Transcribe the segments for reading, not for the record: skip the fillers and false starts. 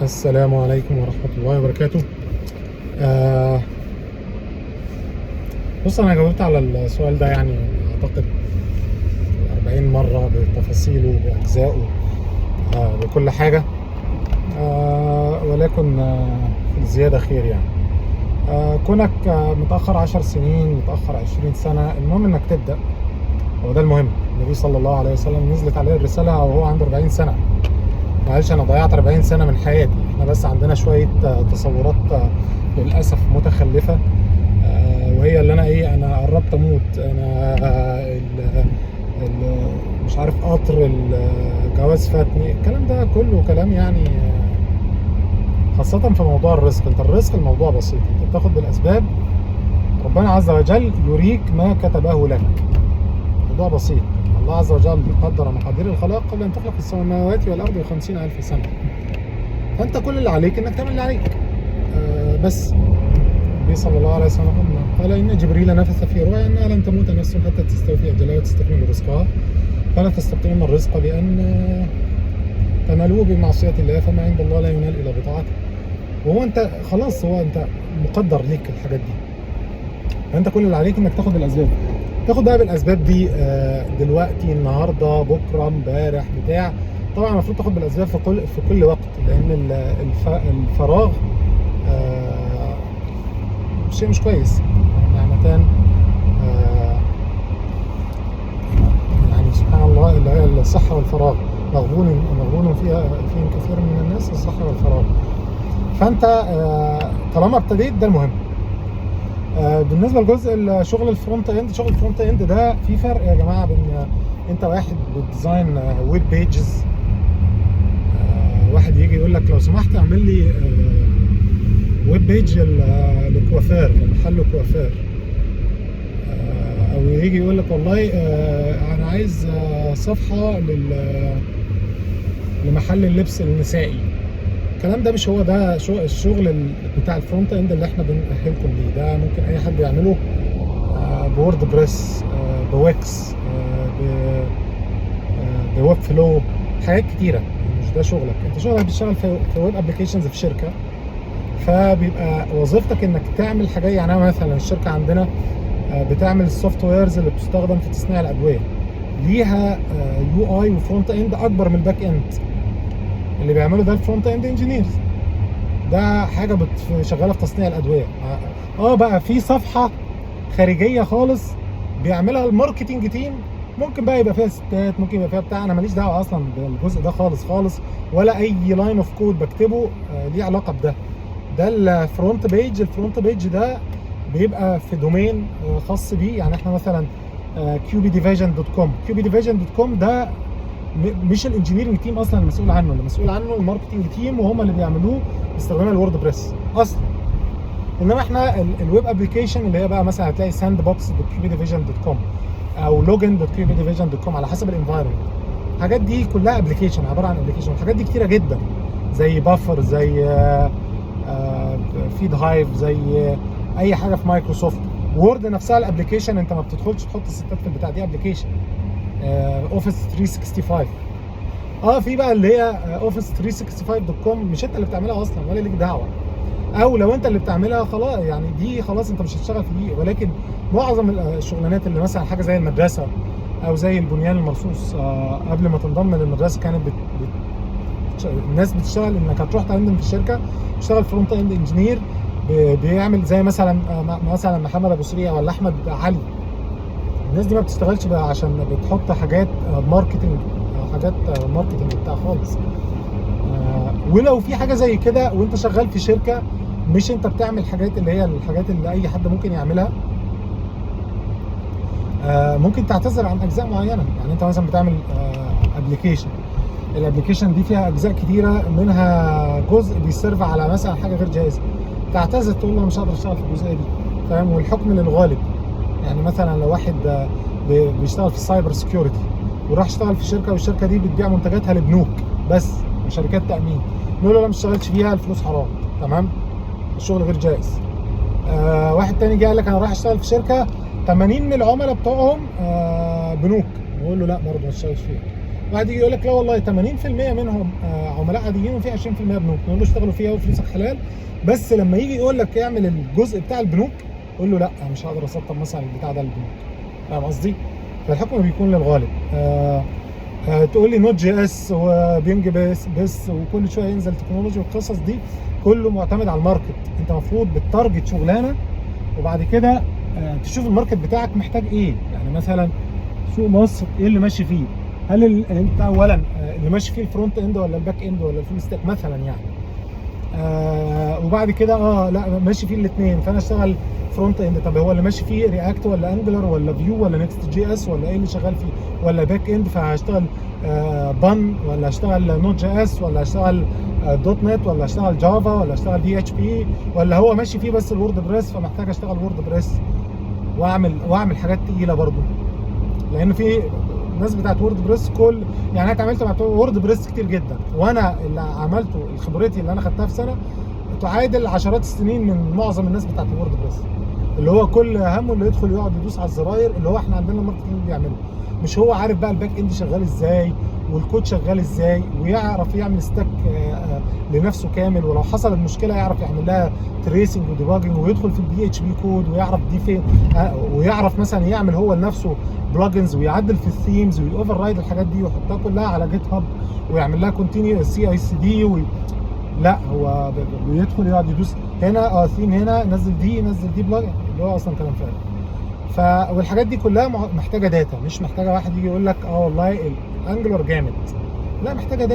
السلام عليكم ورحمة الله وبركاته. آه بص، أنا جاوبت على السؤال ده يعني أعتقد 40 مرة بتفاصيله بأجزائه، بكل حاجة، ولكن في الزيادة خير يعني. كونك متأخر 10 سنين، متأخر 20 سنة، المهم إنك تبدأ، هو ده المهم. النبي صلى الله عليه وسلم نزلت عليه الرسالة وهو عنده 40 سنة، ما قالش انا ضيعت 40 سنة من حياتي. احنا بس عندنا شوية تصورات للاسف متخلفه، وهي اللي انا ايه، انا قربت اموت، انا ال مش عارف قطر الجواز فاتني. الكلام ده كله كلام يعني، خاصة في موضوع الرزق. انت الرزق الموضوع بسيط، انت بتاخد بالاسباب، ربنا عز وجل يريك ما كتبه لك. موضوع بسيط. الله عز وجل قدر مقادير الخلائق قبل أن تخلق السماوات والأرض ب50,000 سنة. فأنت كل اللي عليك إنك تعمل اللي عليك بس. النبي صلى الله عليه وسلم قال: إن جبريل نفث في روعي أنها لن تموت نفس حتى تستوفي أجلها وتستكمل رزقها، فلا تستبطئن الرزق بأن تنالوه بمعصية الله، فما عند الله لا ينال إلا بطاعته. وهو أنت خلاص، هو أنت مقدر ليك الحاجات دي، فأنت كل اللي عليك إنك تاخد الأسباب. تاخد بقى بالاسباب دي دلوقتي، النهارده، بكره، امبارح، بتاع. طبعا المفروض تاخد بالاسباب في كل وقت، لان الفراغ شيء مش كويس. نعمتان يعني سبحان الله، اللي هي الصحة والفراغ، مغبون مغبون فيهم كثير من الناس، الصحة والفراغ. فانت طالما ابتديت ده المهم. بالنسبة لجزء الشغل ال front end، شغل ال front end ده في فرق يا جماعة بين انت واحد بت design web pages، واحد يجي يقول لك لو سمحت اعمل لي web page لكوافير، لمحل كوافير، او يجي يقول لك والله انا عايز صفحة لمحل اللبس النسائي. الكلام ده مش هو ده الشغل بتاع ال front end اللي احنا بنأهلكم ليه. ده ممكن اي حد يعمله ب WordPress، ب Wix، ب Webflow، حاجات كتيره. مش ده شغلك انت. شغلك بتشتغل في web applications في شركه، فبيبقى وظيفتك انك تعمل حاجات. يعني انا مثلا الشركة عندنا بتعمل ال softwares اللي بتستخدم في تصنيع الادويه، ليها UI و front end اكبر من ال back end. اللي بيعملوا ده ال front end engineers، ده حاجة شغالة في تصنيع الادويه. بقى في صفحة خارجية خالص بيعملها ال marketing team، ممكن بقى يبقى فيها ستات، ممكن يبقى فيها بتاع. انا ماليش دعوه اصلا بالجزء ده خالص خالص، ولا اي line of code بكتبه ليه علاقة بده. ده ال front page. ال front page ده بيبقى في domain خاص بيه. يعني احنا مثلا QBDivision.com، QBDivision.com ده مش ال engineering team اصلا المسؤول عنه، اللي مسؤول عنه ال marketing team، وهم اللي بيعملوه باستخدام ال WordPress اصلا. انما احنا ال web application اللي هي بقى مثلا هتلاقي sandbox.qbdivision.com او login.qbdivision.com على حسب ال environment. الحاجات دي كلها application، عبارة عن application. الحاجات دي كتيرة جدا، زي Buffer، زي FeedHive، زي اي حاجة في Microsoft Word نفسها. ال application انت ما بتدخلش تحط الستات في البتاع دي، application Office 365. في بقى اللي هي Office 365.com، مش انت اللي بتعملها اصلا ولا ليك دعوه، او لو انت اللي بتعملها خلاص يعني دي خلاص انت مش هتشتغل في دي. ولكن معظم الشغلانات اللي مثلا حاجة زي المدرسة او زي البنيان المرصوص، قبل ما تنضم للمدرسة كانت الناس بتشتغل انك هتروح تقدم في الشركة تشتغل front end engineer، بيعمل زي مثلا مثلا محمد ابو سريع ولا احمد علي. الناس دي ما بتشتغلش بقى عشان بتحط حاجات marketing، حاجات marketing بتاع خالص. ولو في حاجة زي كده وانت شغال في شركه، مش انت بتعمل حاجات اللي هي الحاجات اللي اي حد ممكن يعملها، ممكن تعتذر عن اجزاء معينه. يعني انت مثلا بتعمل application، ال application دي فيها اجزاء كتيره، منها جزء بي serve على مثلا حاجة غير جائزه، تعتذر تقول له أنا مش هقدر اشتغل في الجزئية دي، فاهم؟ والحكم للغالب. يعني مثلا لو واحد بيشتغل في ال cyber security وراح اشتغل في شركه، والشركة دي بتبيع منتجاتها لبنوك بس وشركات تامين، نقول له لا ما تشتغلش فيها، الفلوس حرام، تمام؟ الشغل غير جائز. واحد تاني جه قال لك انا رايح اشتغل في شركة 80 من العملاء بتوعهم بنوك، نقول له لا برضه ما تشتغلش فيها. واحد يجي يقول لك لا والله 80% منهم عملاء عاديين وفي 20% بنوك، نقول له اشتغلوا فيها وفلوسك حلال. بس لما يجي يقول لك اعمل الجزء بتاع البنوك، قول له لا مش هقدر اسطب مثلا البتاع ده للبنوك. فاهم قصدي؟ فالحكم بيكون للغالب. تقول لي Node JS وبينج بس وكل شوية ينزل technology والقصص دي، كله معتمد على ال market. انت المفروض بت target شغلانة وبعد كده تشوف ال market بتاعك محتاج ايه. يعني مثلا سوق مصر ايه اللي ماشي فيه؟ هل انت اولا اللي ماشي فيه ال front end ولا ال back end ولا ال full stack مثلا يعني؟ وبعد كده لا ماشي فيه الاثنين، فانا اشتغل front end. طب هو اللي ماشي فيه React ولا Angular ولا Vue ولا Next JS ولا ايه اللي شغال فيه؟ ولا back end، فهشتغل Bun ولا هشتغل Node JS ولا هشتغل .NET ولا هشتغل Java ولا هشتغل PHP، ولا هو ماشي فيه بس ال WordPress فمحتاج اشتغل WordPress واعمل حاجات تقيلة برضو، لان في الناس بتاعت WordPress كل يعني انا اتعاملت مع بتوع WordPress كتير جدا، وانا اللي عملته خبرتي اللي انا خدتها في سنة تعادل عشرات السنين من معظم الناس بتاعت ال WordPress، اللي هو كل همه اللي يدخل يقعد يدوس على الزراير اللي هو احنا عندنا ال marketing بيعمله، مش هو عارف بقى ال back end شغال ازاي والكود شغال ازاي، ويعرف يعمل stack لنفسه كامل، ولو حصلت مشكلة يعرف يعمل لها tracing و debugging ويدخل في ال PHP code ويعرف دي فين، ويعرف مثلا يعمل هو لنفسه plugins ويعدل في ال themes وي override الحاجات دي ويحطها كلها على GitHub ويعمل لها continuous CI/CD. لا هو بيدخل يقعد يدوس هنا ثيم هنا، نزل دي نزل دي plugin، اللي هو اصلا كلام فارغ. والحاجات دي كلها محتاجه data، مش محتاجه واحد يجي يقول لك والله ال Angular جامد، لا محتاجه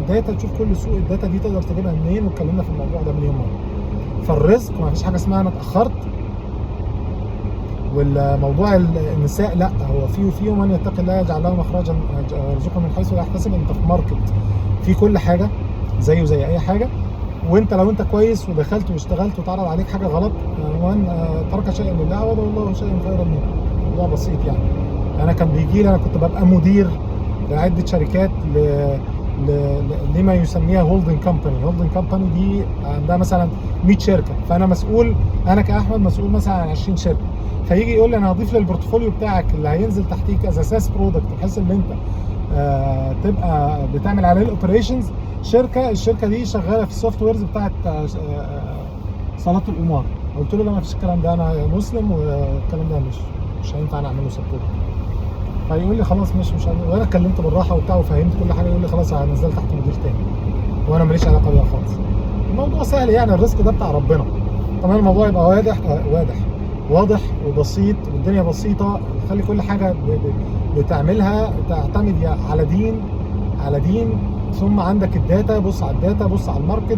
data، تشوف كل سوق ال data دي تقدر تجيبها منين، واتكلمنا في الموضوع ده مليون مرة. فالرزق ما فيش حاجة اسمها انا اتاخرت. والموضوع النساء لا، هو في وفي، ومن يتق الله يجعل له مخرجا يرزقه من حيث لا يحتسب. انت في market في كل حاجة زيه زي اي حاجة، وانت لو انت كويس ودخلت واشتغلت واتعرض عليك حاجة غلط، وان ترك شيئا لله عوضه الله شيئا خيرا منه. الموضوع بسيط يعني. انا كان بيجي لي، انا كنت ببقى مدير لعدة شركات لما يسميها holding company. holding company دي عندها مثلا 100 شركة، فانا مسؤول، انا كاحمد مسؤول مثلا عن 20 شركة. فيجي يقول لي انا هضيف لل portfolio بتاعك اللي هينزل تحتيك as SaaS product، بحيث ان انت تبقى بتعمل عليه ال operations، شركة، الشركة دي شغالة في ال softwares بتاعت صالات القمار. قلت له لا ما فيش الكلام ده، انا مسلم والكلام ده مش هينفع انا اعمله support. فيقول لي خلاص مش وانا اتكلمت بالراحة وبتاع وفهمت كل حاجة، يقول لي خلاص هنزل تحت مدير تاني وانا ماليش علاقة بيها خالص. الموضوع سهل يعني، الرزق ده بتاع ربنا. طبعا الموضوع يبقى واضح، واضح واضح وبسيط، والدنيا بسيطة. خلي كل حاجة بتعملها تعتمد على دين، على دين، ثم عندك ال data، بص على ال data، بص على ال market،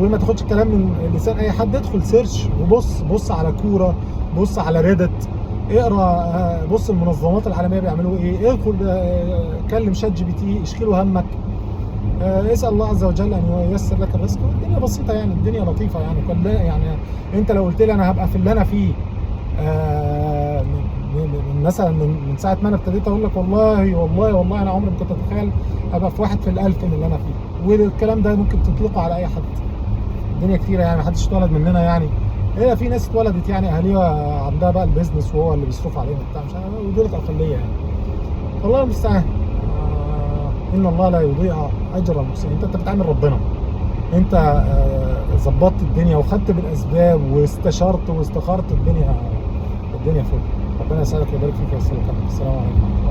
وما تاخدش الكلام من لسان اي حد. ادخل search وبص، بص على Quora، بص على Reddit، اقرا، بص المنظمات العالمية بيعملوا ايه، ادخل كلم ChatGPT، اشكيله همك، اسال الله عز وجل ان ييسر لك الرزق، والدنيا بسيطة يعني، الدنيا لطيفة يعني. كل يعني انت لو قلت لي انا هبقى في اللي انا فيه مثلا من ساعة ما انا ابتديت، اقول لك والله والله والله انا عمري ما كنت اتخيل ابقى في 1 في الألف من اللي انا فيه. والكلام ده ممكن تطلقه على اي حد. الدنيا كتيرة يعني، محدش اتولد مننا يعني. ايه في ناس اتولدت يعني اهاليها عندها بقى ال business وهو اللي بيصرف عليهم وبتاع مش عارف، ودول اقلية يعني. الله المستعان. ان الله لا يضيع اجر المحسنين. انت بتعامل ربنا، انت ظبطت الدنيا وخدت بالاسباب واستشرت واستخرت، الدنيا الدنيا فل. ربنا يسعدك ويبارك فيك ويسر لك. السلام عليكم.